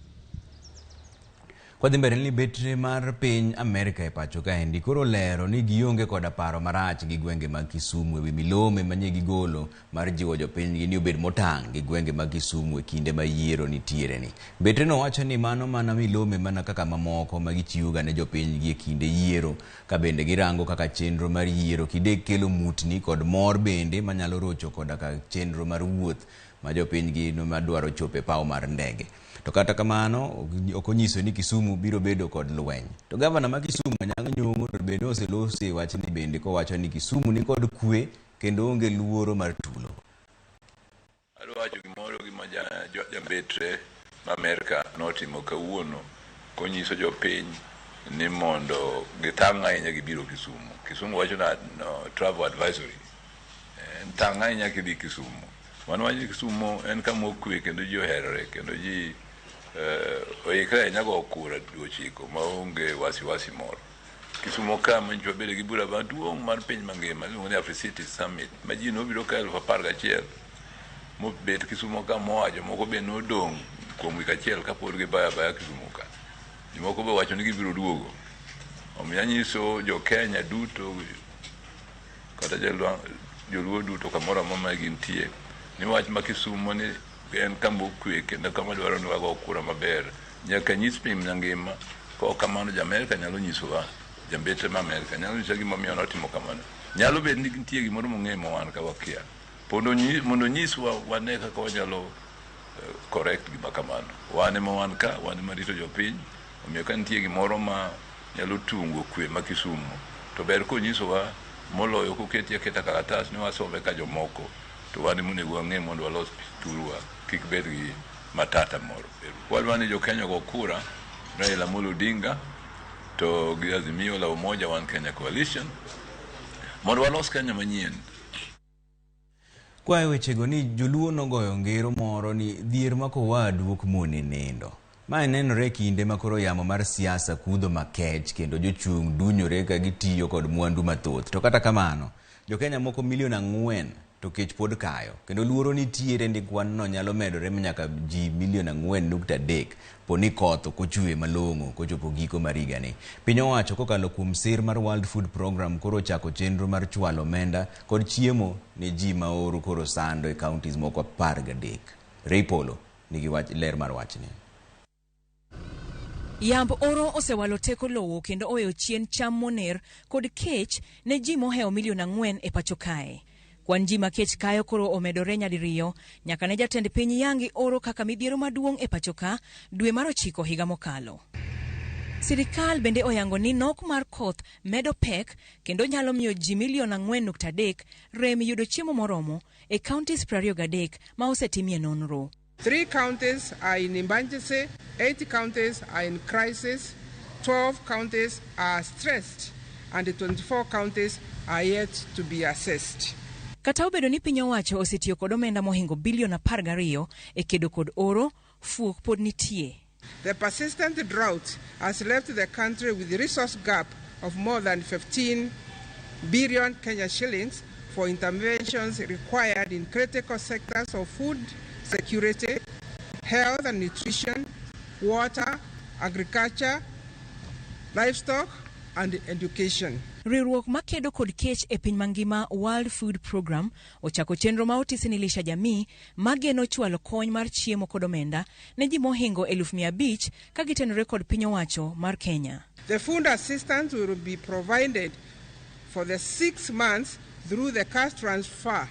Kwadhi mbele ni betre mar piny Amerka e pacho kaendi koro lero ni gionge koda paro marach gi gwenge mag Kisumu ewi milome manye gigolo mar jiwo jopinygi ni obed motang' gi gwenge mag Kisumu e kinde ma yiero nitiere ni. Betre no wacho ni mano mana milome mana kaka mamoko ma gichiwoga ne jopinygi e kinde yiero ka bende girango kaka chenro mar yiero kinde kelo mutni kod mor bende manyalo rocho koda ka chenro mar wuoth ma jopinygi madwaro chopo e paw mar ndege. To kata kamano ok onyiso ni Kisumu biro bedo kod lweny. To gavana ma Kisumu Anyang' Nyong'o to bende oseloso e wachni bende kowacho ni Kisumu ni kod kwe kendo onge luoro mar tulo. Adwa wacho gimoro gima jambetre ma Amerka notimo kawuono konyiso jopiny ni mondo gitang' ahinya gibiro Kisumu. Kisumu wacho na no, travel advisory. En tang' ahinya kidhi Kisumu. Wan wacho ni Kisumu en kama okwe kendo ji oherore kendo ji oikre ahinya go kura dwe 9 maonge wasiwasi moro. Kisumu ka manyicho wabedo gi bura maduong' mar piny mangima iluongo ni Africity Summit ma ji nobiro ka 11,000 mobet Kisumu ka moa jomoko be nodong' kuom wik achiel kapod gibayo abaya Kisumu ka. Jomoko be owacho ni gibiro duogo. Omiyo anyiso jo Kenya duto kata joluo duto kamoro amora ma gintie ni wach ma Kisumo ni en kama okwe kendo kama dwaro ni wago kura maber. Nyaka nyis piny mangima. Kok kamano ja Amerika nyalo nyisowa, jambetre ma Amerika nyalo nyisowa gimomiyo notimo kamano. Nyalo bet ni nitie gimoro mong'eyo ma wan ka wakia. Mondo nyiswa wane kaka wanyalo correct gima kamano. Wan ema wan ka, wan ema rito jopiny, omiyo ka nitie gimoro ma nyalo tungo kwe ma Kisumo, to ber konyisowa moloyo koketi aketa kalatas ni wasome ka jomoko, to wan ema onego wang'e mondo walos thurwa kik bed gi matata moro. Wadwa ni jo Kenya ogo kura Raila Amolo Odinga to gi Azimio la Umoja One Kenya Coalition mondo walos Kenya manyien. Kwa e wechego ni joluo nogoyo ngero moro ni dhier mako wadu ok mone nindo. Mae nenore e kinde ma koro yamo mar siasa kudho makech kendo jochung' dunyore ka gitiyo kod mwandu mathoth. To kata kamano, jokenya moko milion 4 to kech pod kayo kendo luoro nitiere ni kwan no nyalo medore nyaka ji milion 4.3 po ni koth ok ochwe malong'o kochopo giko mar higani. Piny owacho kokalo kuom sir mar World Food Program koro ochako chenro mar chwalo omenda kod chiemo ne ji ma oro koro sando e counties moko 13. Ray Polo nigi wach ler mar wachni. Yamb oro osewalo teko lowo kendo oweyo chien cham moner kod kech ne ji mohewo milion 4 e pacho kae. Kwan ji ma kech kayo koro omedore nyadiriyo nyaka ne jatend piny yangi oro kaka midhiero maduong' e pacho ka dwe mar 9 higa mokalo. Sirikal bende oyango ni nok mar koth medo pek kendo nyalo miyo ji milion 4.3 rem yudo chiemo moromo e counties 23 ma osetimie nonro. 3 counties are in emergency, 8 counties are in crisis, 12 counties are stressed, and 24 counties are yet to be assessed. Kata obedo ni piny owacho osetiyo kod omenda mohingo bilion 12 e kedo kod oro, fuok pod nitie. The persistent drought has left the country with a resource gap of more than 15 billion Kenya shillings for interventions required in critical sectors of food security, health and nutrition, water, agriculture, livestock, and education. Riwruok makedo kod kech e piny mangima World Food Program ochako chenro ma otisi ni Lisha Jamii mageno chwalo kony mar chiemo kod omenda ne ji mohingo 500,000 ka gitenore kod piny owacho mar Kenya. The food assistance will be provided for the 6 months through the cash transfer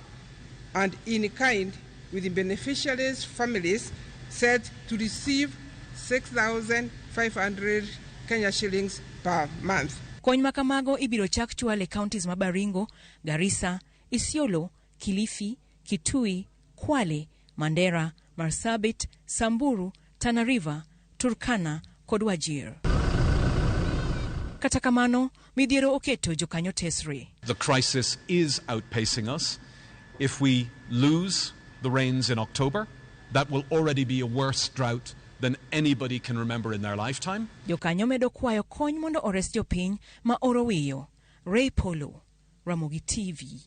and in kind, with the beneficiaries' families set to receive 6,500 Kenya shillings per month. Kony makamago ibiro chak chwal e counties ma Baringo, Garissa, Isiolo, Kilifi, Kitui, Kwale, Mandera, Marsabit, Samburu, Tana River, Turkana kod Wajir. Kata kamano, midhiero oketo jokanyo tesre. The crisis is outpacing us. If we lose the rains in October, that will already be a worse drought than anybody can remember in their lifetime. Jokanyo medo kwayo kony mondo ores jopiny ma oro wiyo. Ray Polo, Ramogi TV.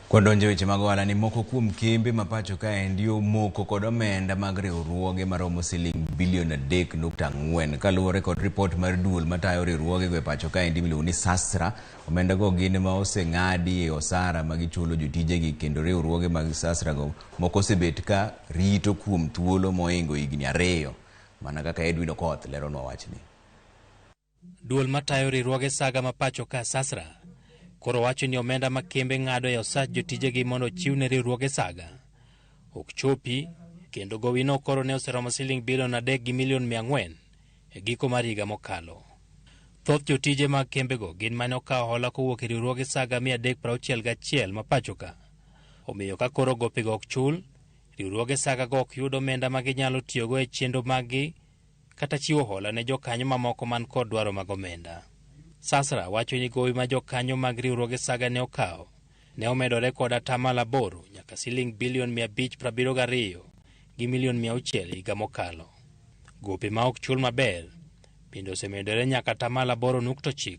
Kwadonjo weche mag ohala ni moko kuom kembe ma pacho kaendi omoko kod omenda mag riwruoge maromo siling bilion 3.4 kaluwore kod ripot mar duol matayo riwruogego e pacho kaendi miluongo ni SASRA. Omenda go gin ma oseng'adi e osara ma gichulo jotijegi kendo riwruoge mag SASRA go moko osebet ka rito kuom thuolo mohingo higni 2 mana kaka Edwin Okoth leronwa wachni. Duol matayo riwruoge saga ma pacho ka SASRA koro wacho ni omenda ma kembe ng'ado e osach jotijegi mondo ochiw ne riwruoge saga ok chopi kendo gowino koro ne oseromo siling bilion 3.4 e giko mar higa mokalo. Thoth jotije mag kembego gin mane okawo hola kowuok e riwruoge saga 361 ma pacho ka. Omiyo ka koro gopego ok chul, riwruoge saga go ok yud omenda ma ginyalo tiyogo e chenro maggi kata chiwo hola ne jokanyo mamoko man kod dwaro mag omenda. SASRA wacho ni gowi ma jokanyo mag riwruoge saga ne okawo ne omedore kod 8% nyaka siling bilion 572 gi milion 600 higa mokalo. Gope ma ok chul maber bende osemedore nyaka 8.9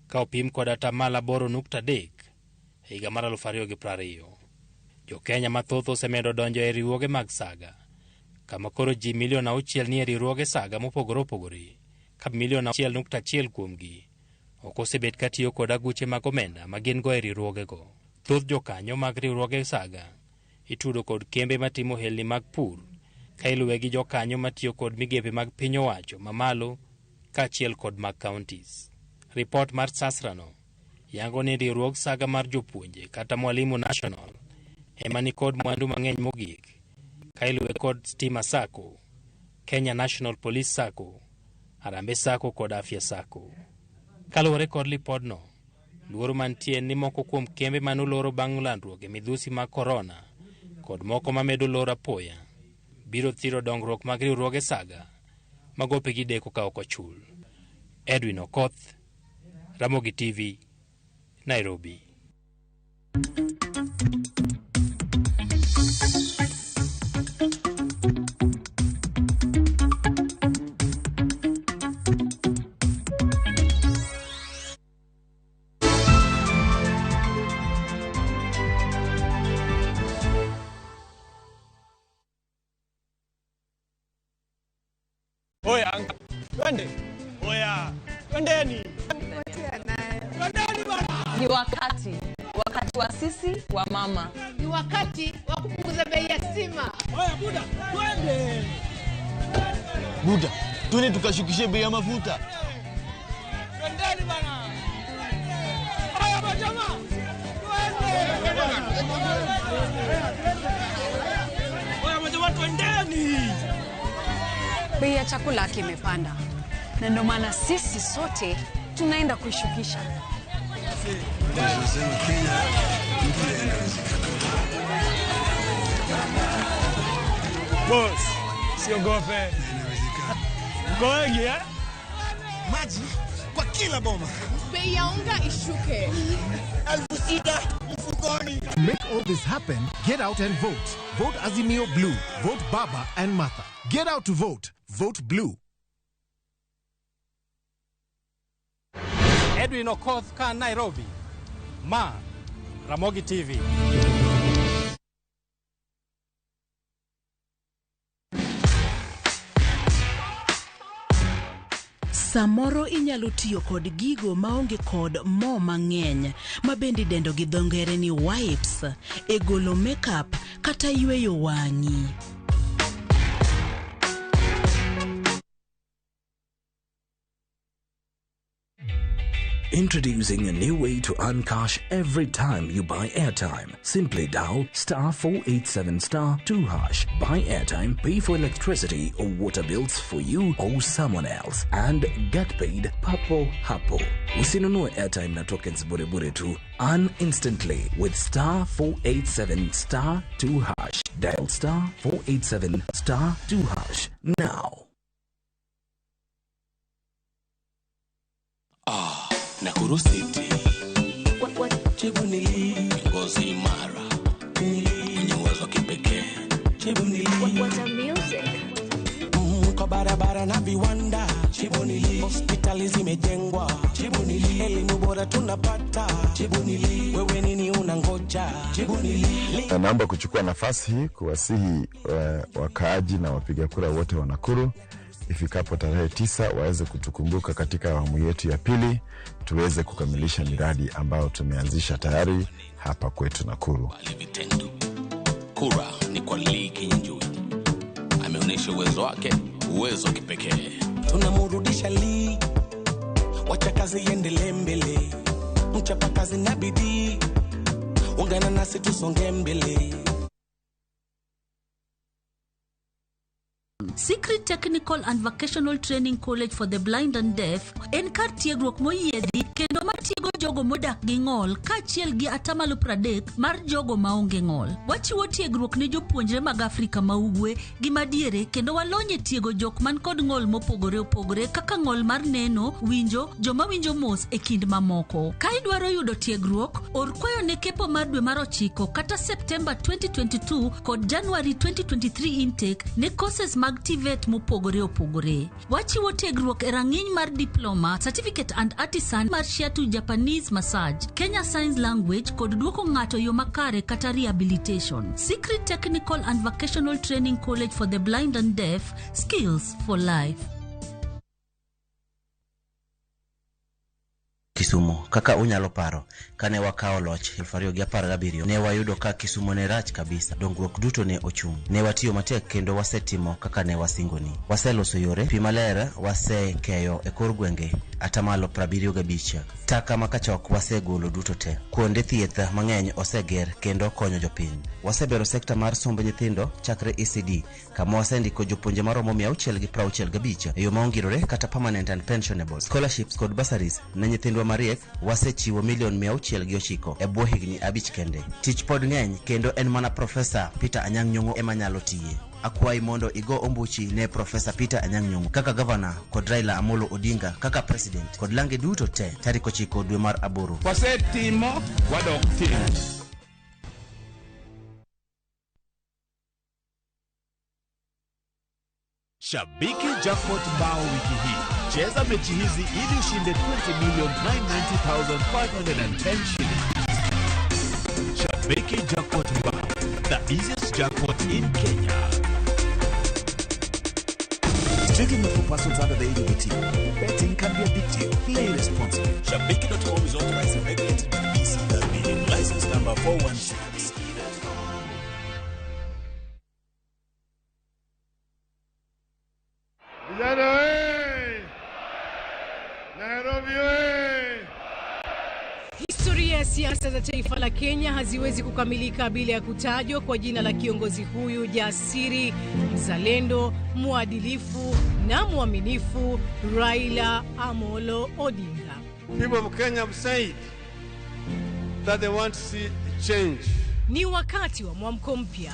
ka opim kod 8.3 e higa mar 2020. Jo-Kenya mathoth osemedo donjo e riwruoge mag saga, kama koro ji milion 6 nie riwruoge saga mopogore opogore, ka milion 1.1 kuomgi ok osebet ka tiyo kod aguche mag omenda ma gin go e riwruogego. Thoth jokanyo mag riwruoge saga itudo kod kembe matimo ohelni mag pur, ka iluwe gi jokanyo matiyo kod migepe mag piny owacho mamalo kaachiel kod mag counties. Ripot mar SASRA no yango ni riwruog saga mar jopuonje kata Mwalimu National ema ni kod mwandu mang'eny mogik, ka iluwe kod Stima Sacco, Kenya National Police Sacco, Harambee Sacco kod Afya Sacco. Kaluwore kod lipodno, luoro mantie en ni moko kuom kembe manoloro bang' landruok e midhusi mag korona kod moko mamedo loro apoya biro thiro dongruok mag riwruoge saga ma gopegi deko ka ok ochul. Edwin Okoth, Ramogi TV, Nairobi. Oya, twende. Oya, twendeni. Twendeni bana. Ni wakati wa sisi wa mama. Ni wakati wa kupunguza bei ya stima. Oya buda, twende. Buda, twende tukashukishe bei ya mafuta. Twendeni bana. Oya majamaa. Twende. Oya majamaa, twendeni. Bei ya chakula kimepanda na ndio maana sisi sote tunaenda kuishukisha. Boss, siogope. Mko wengi eh? Maji kwa kila boma. Bei ya unga ishuke. 6,000 mfukoni. To make all this happen, get out and vote. Vote Azimio Blue. Vote Baba and Martha. Get out to vote. Vote Blue. Edwin Okoth ka Nairobi. Ma Ramogi TV. Samoro inyalo tiyo kod gigo maonge kod mo mang'eny ma bende idendo gi dho ngere ni wipes e golo makeup kata yweyo wang'i. Introducing a new way to earn cash every time you buy airtime. Simply dial star 487 star 2 hash. Buy airtime, pay for electricity or water bills for you or someone else, and get paid papo hapo. Usinunue airtime na tokens bure bure tu. Earn instantly with star 487 star 2 hash. Dial star 487 star 2 hash now. Nakuru City. Chebunili, kiongozi imara mwenye uwezo wa kipekee. Chebunili, kwa barabara na viwanda. Chebunili, hospitali zimejengwa. Chebunili, elimu bora tunapata. Chebunili, wewe nini unangoja? Chebunili. Naomba kuchukua nafasi hii kuwasihi wakaaji na wapiga kura wote wa Nakuru ifikapo tarehe 9 waweze kutukumbuka katika awamu yetu ya pili, tuweze kukamilisha miradi ambayo tumeanzisha tayari hapa kwetu Nakuru. Kura ni kwa Lee Kinyanjui. Ameonyesha uwezo wake, uwezo wa kipekee. Tunamrudisha Lee, wacha kazi iendelee mbele, mchapa kazi na bidii, ungana nasi tusonge mbele. Secret Technical and Vocational Training College for the Blind and Deaf en kar tiegruok moyiedhi kendo matiego jogo modak gi ng'ol kaachiel gi 30% mar jogo maonge ng'ol. Wachiwo tiegruok ne jopuonjre mag Afrika ma Ugwe gi madiere kendo walony e tiego jok man kod ng'ol mopogore opogore kaka ng'ol mar neno, winjo, joma winjo mos e kind mamoko. Ka idwaro yudo tiegruok, or kwayo ne kepo mar dwe mar 9 kata Septemba 2022 kod January 2023 intake ne courses mag TVET mopogore opogore. Wachiwo tiegruok e rang'iny mar diploma, certificate and artisan mar Shiatsu Japanese massage, Kenya Signs Language kod duoko ng'ato yo makare kata rehabilitation. Sikri Technical and Vocational Training College for the Blind and Deaf, skills for life. Kisumu kaka unyalo paro kane wakawo loch 2017 ne wayudo ka Kisumu ne rach kabisa, dongruok duto ne ochung'. Ne watiyo matek kendo wasetimo kaka ne wasingoni. Waseloso yore, pi maler wasekeyo e kor gwenge atamalo 75. Taka makachok wasegolo duto te. Kuonde thieth mang'eny oseger kendo konyo jopiny. Wasebero sekta mar somb nyithindo chakre ECD kama wasendiko jopuonje maromo 665 e yo ma ongirore kata permanent and pensionable. Scholarships kod bursaries ne nyithindwa mariek wasechiwo milion 609 e bwo higni 5 kende. Tich pod ng'eny kendo en mana Profesa Peter Anyang' Nyong'o ema nyalo tiye. Akwayi mondo igo ombuchi ne Profesa Peter Anyang' Nyong'o kaka gavana kod Raila Amolo Odinga kaka president kod lange duto te tarik 9 dwe mar 8. Wasetimo, wadok timo. Shabiki Jackpot Mbao wiki hii. Cheza mechi hizi ili ushinde 20,990,510 shillings. Shabiki Jackpot Mbao, the easiest jackpot in Kenya. Strictly not for persons under the age of 18. Betting can be addictive. Play responsibly. Shabiki.com is authorized and regulated by the BCLB. License number 416. Vijana we! Nairobi we! Historia ya siasa za taifa la Kenya haziwezi kukamilika bila ya kutajwa kwa jina la kiongozi huyu jasiri, mzalendo, mwadilifu na mwaminifu, Raila Amolo Odinga. People of Kenya have said that they want to see change. Ni wakati wa mwamko mpya,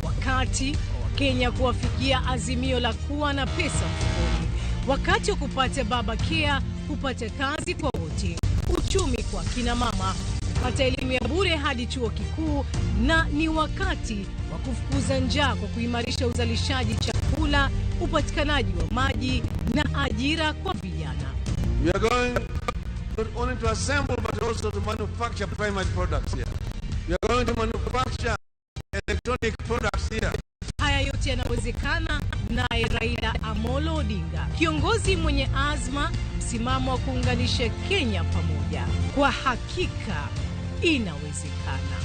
wakati wa Kenya kuwafikia azimio la kuwa na pesa mfukoni, wakati wa kupata baba care, kupata kazi kwa wote, uchumi kwa kina mama, kupata elimu ya bure hadi chuo kikuu, na ni wakati wa kufukuza njaa kwa kuimarisha uzalishaji chakula, upatikanaji wa maji na ajira kwa vijana. We are going not only to assemble but also to manufacture primary products here. We are going to manufacture electronic products here. Haya yote yanawezekana naye Raila Amolo Odinga, kiongozi mwenye azma, msimamo wa kuunganisha Kenya pamoja. Kwa hakika inawezekana.